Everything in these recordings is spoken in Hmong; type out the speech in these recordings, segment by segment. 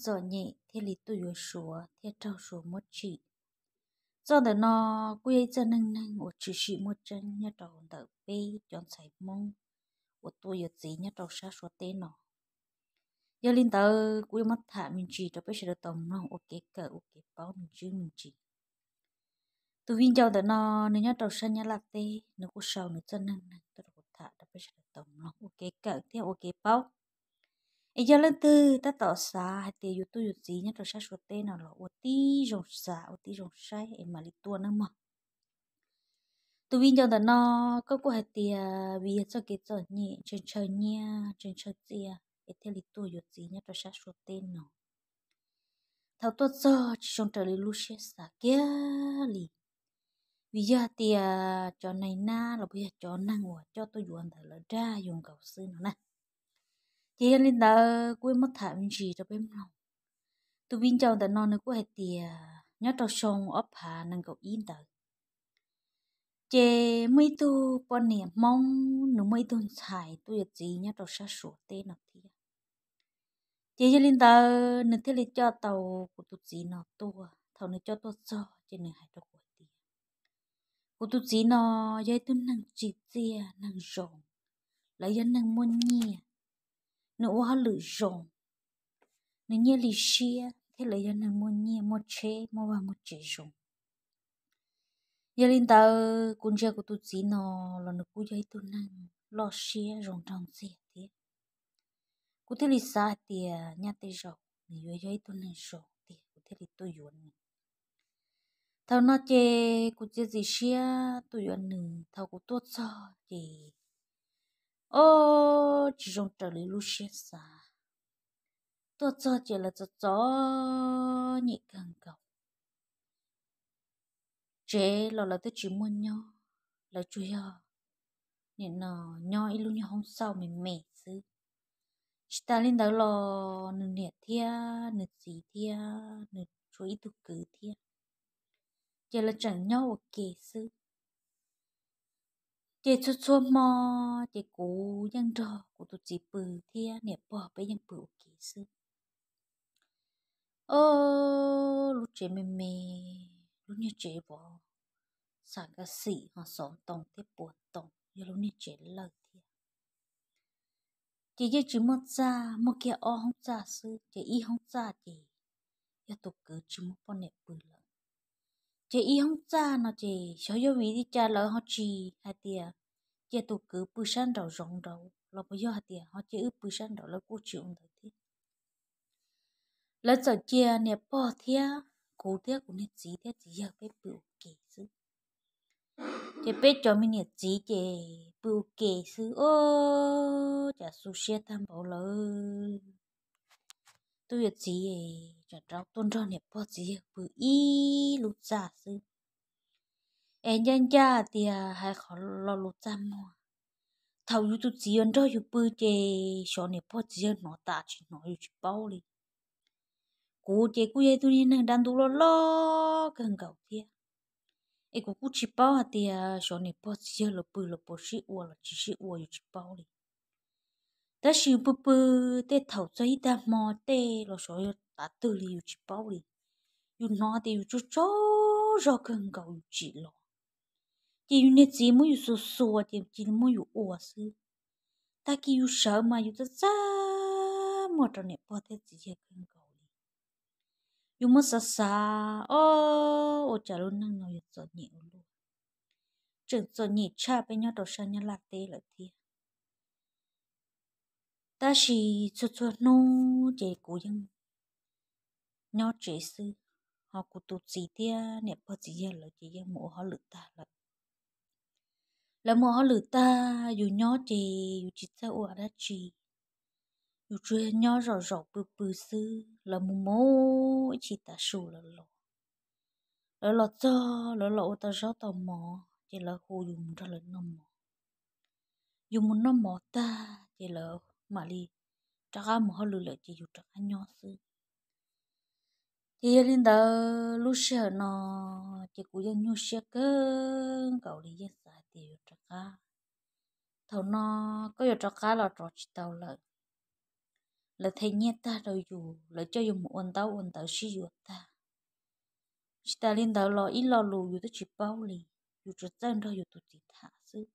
txom nyem thiaj li tuaj yuav Suav thiaj raug Suav muab tsim. Txoj ntawm no kuj yog ib txoj neej neeg uas tshwm sim muaj tseeb nyob rau ntawm peb cov ntxhais Hmoob uas tuaj yuav txiv nyob rau sab Suav teb no. Yog li ntawd kuv yuav muab tham me ntsis rau peb sawv daws tau mloog ua kev kawm ua kev paub me ntsis me ntsis. Tus viv ncaus ntawm no nws nyob rau sab Nyab Laj teb, nws kuj sau nws txoj neej neeg tuaj rau kuv tham rau peb sawv daws tau mloog ua kev kawm thiab ua kev paub. Es yog leej twg tab tom xav hais tias yuav tuaj yuav txiv nyob rau sab Suav teb no los ua tib zoo xav ua tib zoo saib es mam li tuaj nawb mog. Tus viv ncaus ntawm no, koj kuj hais tias vim yog txoj kev txom nyem ntshaw ntshaw nyiaj ntshaw ntshaw txiaj es thiaj li tuaj yuav txiv nyob rau sab Suav teb no. Thaum tuaj txog tsis zoo raws li lub siab xav kiag li, vim yog tias cov nais nab los puas yog cov neeg uas coj tuaj yuav ntawd lawv dag yus nkaus xwb no na. Ces yog li ntawd kuv yuav muab tham me ntsis rau peb mloog. Tus viv ncaus ntawm no nws kuj hais tias nyob rau xyoo ob phav nees nkaum ib ntawd, ces muaj ib tug poj niam Hmoob nws muaj ib tug ntxhais tuaj yuav txiv nyob rau sab Suav teb no thiab. Ces yog li ntawd nws thiaj li coj tau kuv tus txiv no tuaj. Thaum nws coj tuaj txog ces nws hais rau kuv hais tias kuv tus txiv no yog ib tug neeg tsim txiaj neeg zoo, lawv yog neeg muaj nyiaj, nws ua hauj lwm zoo, nws nyiaj hli siab thiab lawv yog neeg muaj nyiaj muaj tsheb muaj vaj muaj tsev zoo. Yog li ntawd kuv ntsia kuv tus txiv no los nws kuj yog ib tug neeg loj siab zoo nraug ntxiag thiab. Kuv thiaj li xav hais tias nyaj tej zaum nws yuav yog ib tug neeg zoo tiag kuv thiaj li tuaj yuav nws. Thaum no ces kuv txiav txim siab tuaj yuav nws. Thaum kuv tuaj txog ces, o, tsis zoo raws li lub siab xav. Tuaj txog ces lawv txom txom nyem kawg nkaus. Tsev los lawv twb tsis muaj nyob, lawv tsuas yog nim no nyob ib lub nyuag hoob xauj me me xwb. Tsis tas li ntawd los nws niam thiab nws txiv thiab nws tshuav ib tug kwv thiab, ces lawv tseem nyob ua ke xwb. Ces txhua txhua hmo ces kuv yeej nrog kuv tus txiv pw thiab niam pog peb yeej pw ua ke xwb. O, lub tsev me me, lub niag tsev vov, xam kav xim ho xov ntoo thiab puas ntoo, yog lub niag tsev lawj thiab. Ces yeej tsis muaj txaj, muaj kiag ob hoob txaj xwb, ces ib hoob txaj ces yog tus kwv tsis muaj poj niam pw lawm. Ces ib hoob txaj no ces xyov yog vim li cas lawv ho tsis hais tias cia tus kwv pw sab nraum zoov nraud los puas yog hais tias ho cia wb pw sab nraud, lawv kuj tsis ua ntawd thiab. Lawv txawm cia niam pog thiab kuv thiab kuv niag txiv thiab txiv yawg peb pw ua ke xwb. Ces peb cov me niam txiv ces pw ua ke xwb, o, cas xu siab tag npaum lawm. Tuaj yuav txiv, tsam rov tuaj nrog niam pog txiv yawg pw ib lub txaj xwb. Es ncaj ncaj tias hais qhov lo lus txaj muag, thaum yus tus txiv yuav nrog yus pw ces xyov niam pog txiv yawg hnov tas tsis hnov yus tsis paub li. Kuv ces kuj yog ib tug niag neeg dab ntub loj loj kawg nkaus thiab, es kuv kuj tsis paub hais tias xyov niam pog txiv yawg lawv pw lawv puas sib ua los tsis sib ua yus tsis paub li. Tab sis yus pw pw tej thaum txog ib tag hmo tej los xyov yog tav twg li yus tsis paub li. Yus hnov tias yus tsaug tsaug zog kawg nkaus yus tsim los, ces yus niag txiv muab yus xuas xuas ces cia li muab yus ua xwb. Tag kis yus sawv mas yus txaj txaj muag rau niam pog thiab txiv yawg kawg nkaus li. Yus muab xav xav, o, ua cas lub neej no yuav txom nyem ua luaj, tseem txom nyem tshaj peb nyob rau sab Nyab Laj teb lawm thiab. Tab sis txhua txhua hnub ces kuv yeej nyob tsev xwb, ho kuv tus txiv thiab niam pog txiv yawg lawv ces yeej mus ua hauj lwm tag lawm. Lawv mus ua hauj lwm tag, yus nyob ces yus tsis txawj ua dab tsi, yus tsuas yog nyob zaum zaum pw pw xwb. Lawv mus mus ib chim tav su lawv los, lawv los txog lawv los ua tau zaub tau mov ces lawv hu yus mus nrog lawv noj mov. Yus mus noj mov tag ces lawv mam li rov qab mus hauj lwm lawm ces yus rov qab nyob xwb. Ces yog li ntawd lub sij hawm no ces kuv yeej nyuaj siab kawg nkaus li, yeej xav hais tias yuav rov qab. Thaum no koj yuav rov qab los rov tsis tau lawm. lawv them nyiaj tag rau yus, lawv coj yus mus ua ntaub ua ntawv sib yuav tag. Tsis tas li ntawd los ib lo lus yus twb tsis paub li, yus tsuas txawj nrog yus tus txiv tham xwb.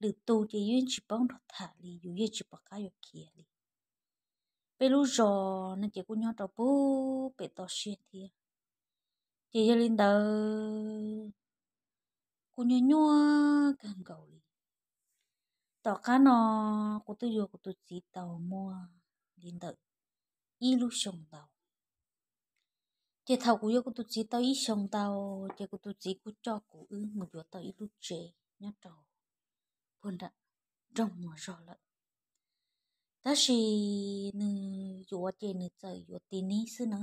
Lwm tus ces yus yeej tsis paub nrog tham li, yus yeej tsis pom qab yuav khiav li. Peb lub zos no ces kuj nyob rau pem toj siab thiab, ces yog li ntawd kuj nyuaj nyuaj kawg nkaus li. Tom qab no kuv twb yuav kuv tus txiv tau muaj li ntawm ib lub xyoo ntau. Ces thaum kuv yuav kuv tus txiv tau ib xyoo ntau, ces kuv tus txiv kuj coj kuv wb mus yuav tau ib lub tsev nyob rau puag nram nroog Muas Zog lawm. Tab sis nws yuav ces nws txawm yuav ti nib xwb na.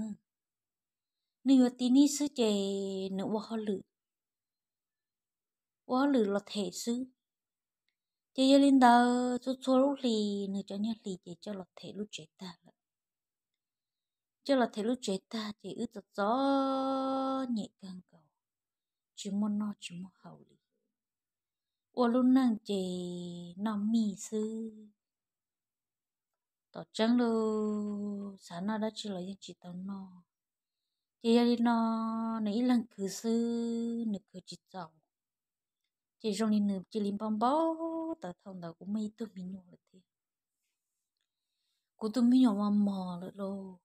Nws yuav ti nib xwb ces nws ua hauj lwm, ua hauj lwm los them xwb. Ces yog li ntawd txhua txhua lub hlis nws cov nyiaj hlis ces coj los them lub tsev tag lawm. Coj los them lub tsev tag ces wb txom txom nyem kawg nkaus, tsis muaj noj tsis muaj haus li. Ua lub neej ces noj mij xwb. Tom tseeb los xav noj dab tsi los yeej tsis tau noj. Ces yog li no, nws ib leeg khwv xwb, nws khwv tsis txaus. Ces zoo li nws cia li npau npau taws. Thaum ntawd kuv muaj ib tug me nyuam lawm thiab. Kuv tus me nyuam mos mos lawm lauj,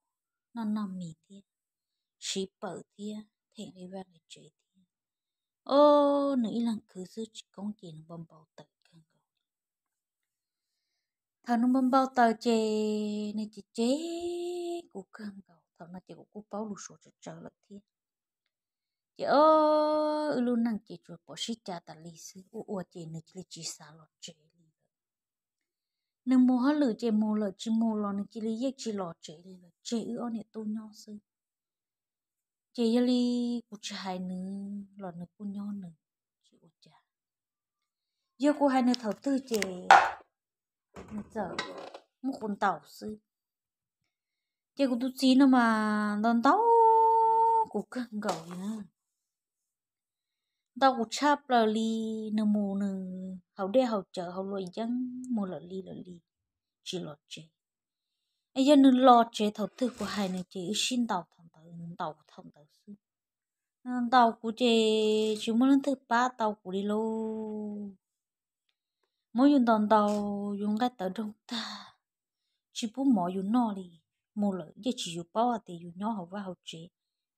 noj noj mis thiab, siv pawm thiab, them li vaj li tsev thiab. Ob, nws ib leeg khwv xwb tsis koob ces nws npau npau taws kawg nkaus li. Thaum nws npau npau taws ces nws cem cem kuv kawg nkaus. Thaum no ces kuv kuj paub lus Suav tsawv tsawv lawm thiab. Ces ob, wb lub neej ces tsuas pom sib cav tas li xwb, ua ua ces nws cia li tsis xav los tsev li lawm. Nws mus hauj lwm ces mus lawm, tsis mus los nws cia li yeej tsis los tsev li lawm, tseg wb ob niam tub nyob xwb. Ces yog li kuv tsis hais nws los nws kuj nyob nws, tsis ua cas. Yog kuv hais nws thaum twg ces nws txawm muab kuv ntaus xwb. Ces kuv tus txiv no mas ntaus ntaus kuv kawg nkaus li na. Ntaus kuv tshaj plaws li. Nws mus nws haus dej haus cawv haus luam yeeb mus lawm li lawm li, tsis los tsev. Es yog nws los tsev thaum twg kuv hais nws ces wb sib ntaus thaum ntawd, ntaus thaum ntawd xwb. Nws ntaus kuv ces tsis muaj leej twg pab tau kuv li lauj. Muab yus ntaus ntaus yus nqaij tawv nroog tag, tsis pub mov yus noj li. Mus lawm yeej tsis yus paub hais tias yus nyob hauv vaj hauv tsev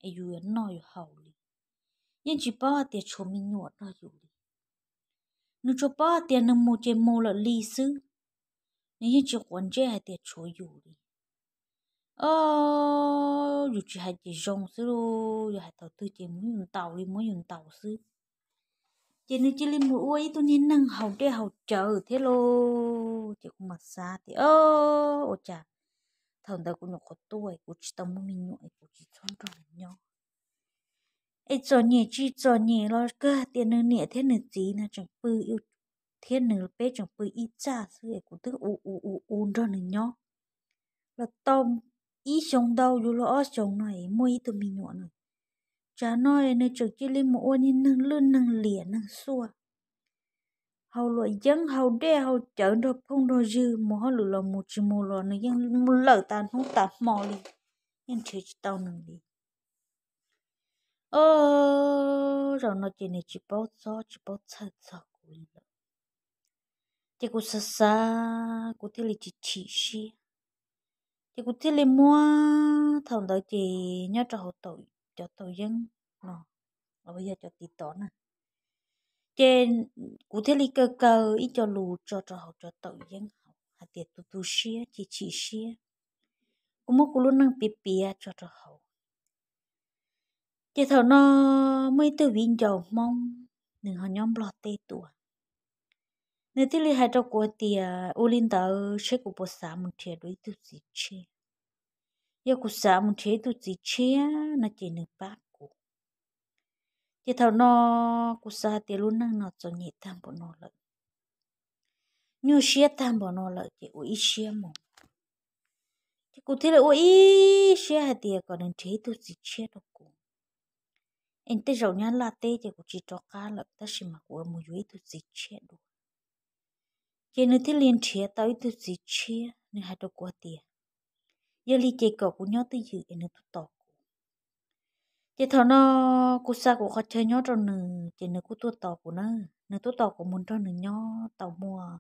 es yus yuav noj yuav haus li. Yeej tsis paub hais tias tshuav me nyuam nrog yus li. Nws tsuas paub hais tias nws mus ces mus lawm li xwb. Nws yeej tsis quav ntsej hais tias tshuav yus li. Ob, yus tsis hais ces zoo xwb lauj, yus hais thaum twg ces muab yus ntaus li muab yus ntaus xwb. Ces nws cia li mus ua ib tug niag neeg haus dej haus cawv thiab lauj. Ces kuv mas xav tias, ob, ua cas thaum ntawd kuv nyuam qhuav tuaj, kuv tsis tau muaj me nyuam, kuv tsis txhob nrog nws nyob. Es txom nyem tsis txom nyem los kawg tias nws niam thiab nws txiv no tseem pw, thiab nws peb tseem pw ib txaj xwb es kuv twb u u u u nrog nws nyob los tau ib xyoos ntau yuav luag ob xyoos no es muaj ib tug me nyuam no. Tsam no es nws tseem cia li mus ua niag neeg lwj neeg liam neeg xuaj, haus luam yeeb haus dej haus cawv nrog phooj nrog ywg, mus hauj lwm los mus, tsis mus los nws yeej lawm tas hnub tas hmo li, yeej nrhiav tsis tau nws li. Ob, zaum no ces nws tsis paub txob tsis paub txhawj txog kuv li lawm. Ces kuv xav xav kuv thiaj li chim chim siab. Ces kuv thiaj li muab, thaum ntawd ces nyob rau hauv cov tau yeeb no, los yog cov TikTok na, ces kuv thiaj li kaw kaw ib co lus tso rau hauv cov tau yeeb hauv hais tias tu tu siab chim chim siab. Kuv muab kuv lub neej piav piav tso rau hauv. Ces thaum no muaj ib tug viv ncaus Hmoob, nws ho nyob Nplog teb tuaj, nws thiaj li hais rau kuv hais tias, ua li ntawd seb kuv puas xav mus nrhiav dua ib tug txiv tshiab. Yog kuv xav mus nrhiav ib tug txiv tshiab no ces nws pab kuv. Ces thaum no kuv xav hais tias lub neej no txom nyem tag npaum no lawm, nyuaj siab tag npaum no lawm ces ua ib siab mus. Ces kuv thiaj li ua ib siab hais tias kom nws nrhiav ib tug txiv tshiab rau kuv. Es tej zaum nyab laj teb ces kuv tsis rov qab lawm, tab sis mas kuv mus yuav ib tug txiv tshiab dua. Ces nws thiaj li nrhiav tau ib tug txiv tshiab, nws hais rau kuv hais tias, Yog li ces kom kuv nyob twj ywm es nws tuaj tos kuv. Ces thaum no kuv xa kuv qhov chaw nyob rau nws ces nws kuj tuaj tos kuv na. Nws tuaj tos kuv mus nrog nws nyob tau muaj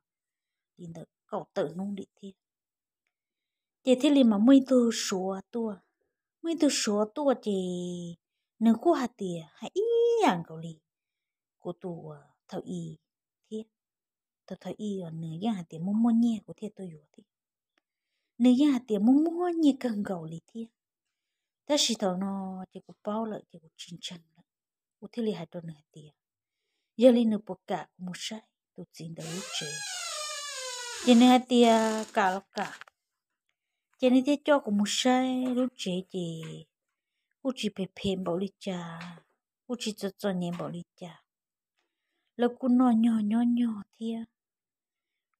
li ntawm kaum tawm hnub li thiab. Ces thiaj li mas muaj ib tug Suav tuaj. Muaj ib tug Suav tuaj ces nws kuj hais tias hais ib yam nkaus li kuv tus thaum i thiab. Tus thaum i os nws yeej hais tias muaj muaj nyiaj kuv thiaj tuaj yuav thiab. Nws yeej hais tias muaj muaj nyiaj kawg nkaus li thiab. Tab sis thaum no ces kuv paub lawm ces kuv tsis ntseeg lawm. Kuv thiaj li hais rau nws hais tias yog li nws puas kam kuv mus saib tus txiv ntawd lub tsev. Ces nws hais tias kam los kam. Ces nws thiaj coj kuv mus saib lub tsev ces kuj tsis phem phem npaum li cas, kuj tsis txom txom nyem npaum li cas. Lawv kuj noj nyog nyob nyog thiab,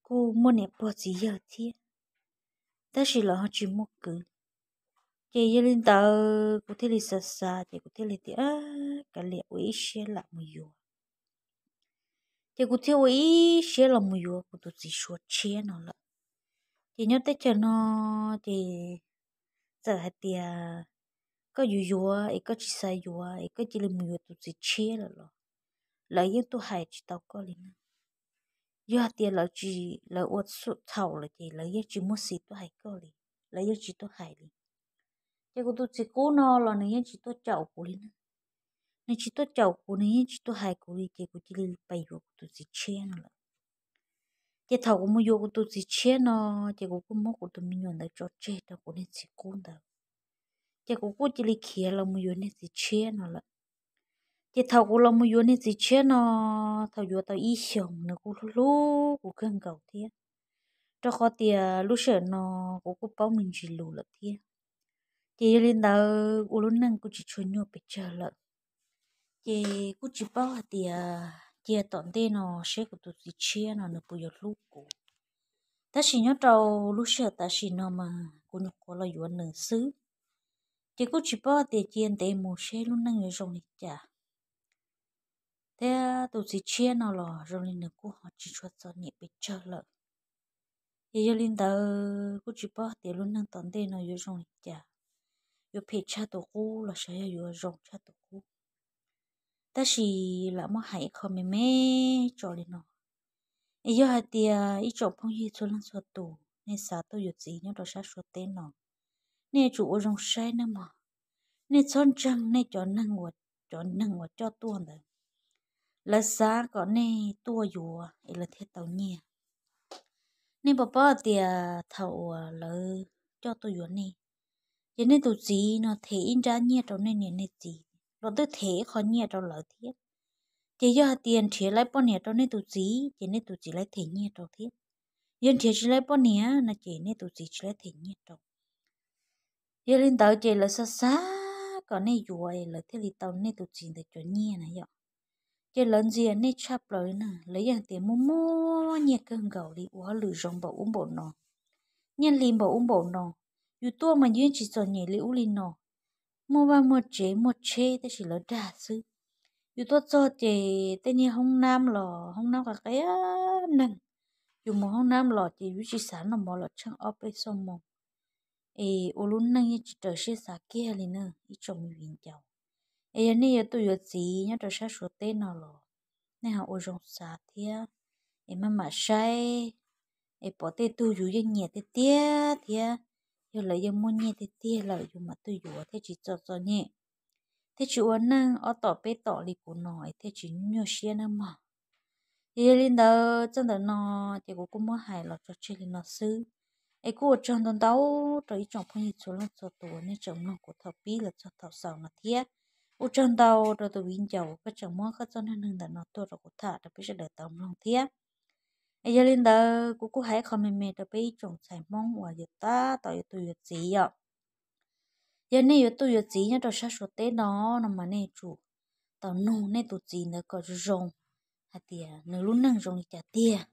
kuj muaj niam pog txiv yawg thiab, tab sis lawv ho tsis muaj kwv. Ces yog li ntawd kuv thiaj li xav xav ces kuv thiaj li tias kav liam ua ib siab lam mus yuav. Ces kuv thiaj ua ib siab los mus yuav kuv tus txiv Suav tshiab no lawm. Ces nyob teb chaws no ces txawm hais tias koj yuav yuav es koj tsis xav yuav es koj cia li mus yuav tus txiv tshiab lawm los lawv yeej tuaj hais tsis tau koj li na. Yog hais tias lawv tsis, lawv ua txhaum lawm ces lawv yeej tsis muaj xim tuaj hais koj li, lawv yeej tsis tuaj hais li. Ces kuv tus txiv qub no los nws yeej tsis tuaj caum kuv li na. Nws tsis tuaj caum kuv, nws yeej tsis tuaj hais kuv li ces kuv cia li pais yuav kuv tus txiv tshiab no lawm. Ces thaum kuv mus yuav kuv tus txiv tshiab no ces kuv kuj muab kuv tus me nyuam ntawd tso tseg rau kuv niag txiv qub ntawd. Ces kuv kuj cia li khiav los mus yuav niag txiv tshiab no lawm. Ces thaum kuv los mus yuav niag txiv tshiab no, thaum yuav tau ib xyoos nws kuj hlub hlub kuv kawg nkaus thiab, rau qhov tias lub sij hawm no kuv kuj paub me ntsis lus lawm thiab. Ces yog li ntawd ua lub neej kuj tsis tshua nyuaj pes tsawg lawm. Ces kuj tsis paub hais tias cia tom ntej no seb kuv tus txiv tshiab no nws puas yuav hlub kuv. Tab sis nyob rau lub sij hawm tam sim no mas kuv nyuam qhuav los yuav nws xwb. Ces kuj tsis paub hais tias cia ntev mus seb lub neej yuav zoo li cas. Thiab tus txiv tshiab no los zoo li nws kuj ho tsis tshua txom nyem pes tsawg lawm. Ces yog li ntawd kuj tsis paub hais tias lub neej tom ntej no yuav zoo li cas, yuav phem tshaj tus qub los sav yog yuav zoo tshaj tus qub. Tab sis lam muab hais ib qho me me tso li no. Es yog hais tias ib tsoom phooj ywg txhua leej txhua tus nej xav tuaj yuav txiv nyob rau sab Suav teb no, nej yuav tsum ua zoo saib nawb mog. Nej txhob ntseeg nej cov neeg uas, cov neeg uas coj tuaj ntawd. Lawv xav kom nej tuaj yuav es lawv thiaj tau nyiaj. Nej puas paub hais tias thaum uas lawv coj tuaj yuav nej, ces nej tus txiv no them ib nrab nyiaj rau nej niam nej txiv, los twb them ib qho nyiaj rau lawv thiab. Ces yog hais tias nrhiav laib poj niam rau nej tus txiv ces nej tus txiv laib them nyiaj rau thiab. Yog nrhiav tsis laib poj niam no ces nej tus txiv tsis laib them nyiaj rau. Yog li ntawd ces lawv xav xav kom nej yuav es lawv thiaj li tau nej tus txiv ntawd cov nyiaj na yom. Ces lawv ntxias nej tshaj plaws li na, lawv yeej hais tias muaj muaj nyiaj kawg nkaus li, ua hauj lwm zoo npaum ub npaum no, nyiaj hli npaum ub npaum no, yus tuaj mas yus yeej tsis txom nyem li ub li no, muaj vaj muaj tsev muaj tsheb tab sis lawv dag xwb. Yus tuaj txog ces tej niag hoob nab los hoob nab qas qia neeg, yus mus hoob nab los ces yus tsis xav noj mov los tsheej ob peb xuab moos. Es ua lub neej yeej tsis raws siab xav kiag li na ib tsoom me viv ncaus. Es yog nej yuav tuaj yuav txiv nyob rau sab Suav teb no los nej ho ua zoo xav thiab, es maj mam saib, es pom tej tug yus yeej nyiam tiag tiag thiab, yog lawv yeej muaj nyiaj tiag tiag lawm yus mam tuaj yuav thiaj tsis txom txom nyem, thiaj tsis ua neej ob tom peb tom li kuv no es thiaj tsis nyuaj siab nawb mog. Ces yog li ntawd txoj ntawm no ces kuv kuj muab hais los tso tseg li no xwb. Es kuj ua tsaug ntau ntau rau ib tsoom phooj ywg txhua leej txhua tus uas nej tseem mloog kuv thaum pib los txog thaum xaus no thiab. Ua tsaug ntau rau tus viv ncaus uas koj tseem muab koj txoj neeg neeg ntawm no tuaj rau kuv tham rau peb sawv daws tau mloog thiab. Es yog li ntawd kuv kuj hais ib qho me me rau peb ib tsoom ntxhais Hmoob uas yuav tab tom yuav tus yuav txiv yom. Yog nej yuav tuaj yuav txiv nyob rau sab Suav teb no, no mas nej yuav tsum tau nug nej tus txiv ntawd kom zoo zoo hais tias nws lub neej zoo li cas tiag.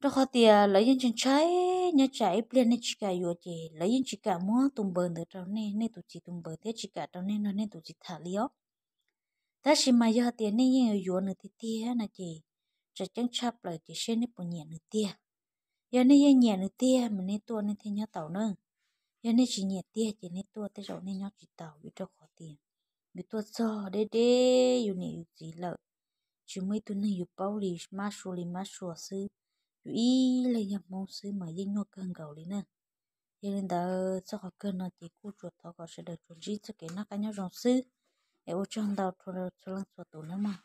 Rau qhov tias lawv yeej ntshai ntshai, nyob tsam ib pliag nej tsis kam yuav ces lawv yeej tsis kam muab tus npawb ntawd rau nej, nej tus txiv tus npawb thiab tsis kam rau nej nrog nej tus txiv tham li os. Tab sis mas yog tias nej yeej yuav yuav nws tiag tiag no ces tseem ceeb tshaj plaws ces seb nej puas nyiam nws tiag. Yog nej yeej nyiam nws tiag mas nej tuaj nej thiaj nyob tau na. Yog nej tsis nyiam tiag ces nej tuaj, tej zaum nej nyob tsis taus, vim rau qhov tias yus tuaj txog deb deb yus niam yus txiv lawm, tsis muaj ib tug neeg yus paub li, mab sua li mab sua xwb. Yus ib leeg yog Hmoob xwb mas yeej nyuaj kawg nkaus li na. Yog li ntawd txoj qhov kawg no ces kuj tsuas thov kom sawv daws tsuas ntsib txoj kev noj qab nyob zoo xwb. Es ua tsaug ntau rau txhua leej txhua tus nawb mog.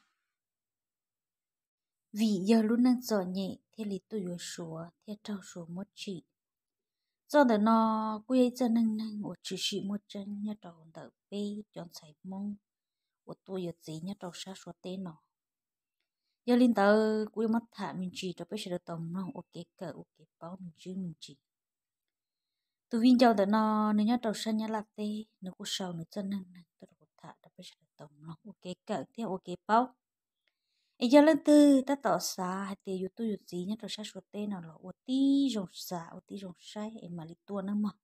Vim yog lub neej txom nyem thiaj li tuaj yuav Suav thiaj raug Suav muab tsim. Txoj ntawm no kuj yog ib txoj neej neeg uas tshwm sim muaj tseeb nyob rau ntawm peb cov ntxhais Hmoob uas tuaj yuav txiv nyob rau sab Suav teb no. Yog li ntawd kuv yuav muab tham me ntsis rau peb sawv daws tau mloog ua kev kawm ua kev paub me ntsis me ntsis. Tus viv ncaus ntawm no nws nyob rau sab Nyab Laj teb, nws kuj sau nws txoj neej neeg tuaj rau kuv tham rau peb sawv daws tau mloog ua kev kawm thiab ua kev paub. Es yog leej twg tab tom xav hais tias yuav tuaj yuav txiv nyob rau sab Suav teb no los ua tib zoo xav ua tib zoo saib es mam li tuaj nawb mog.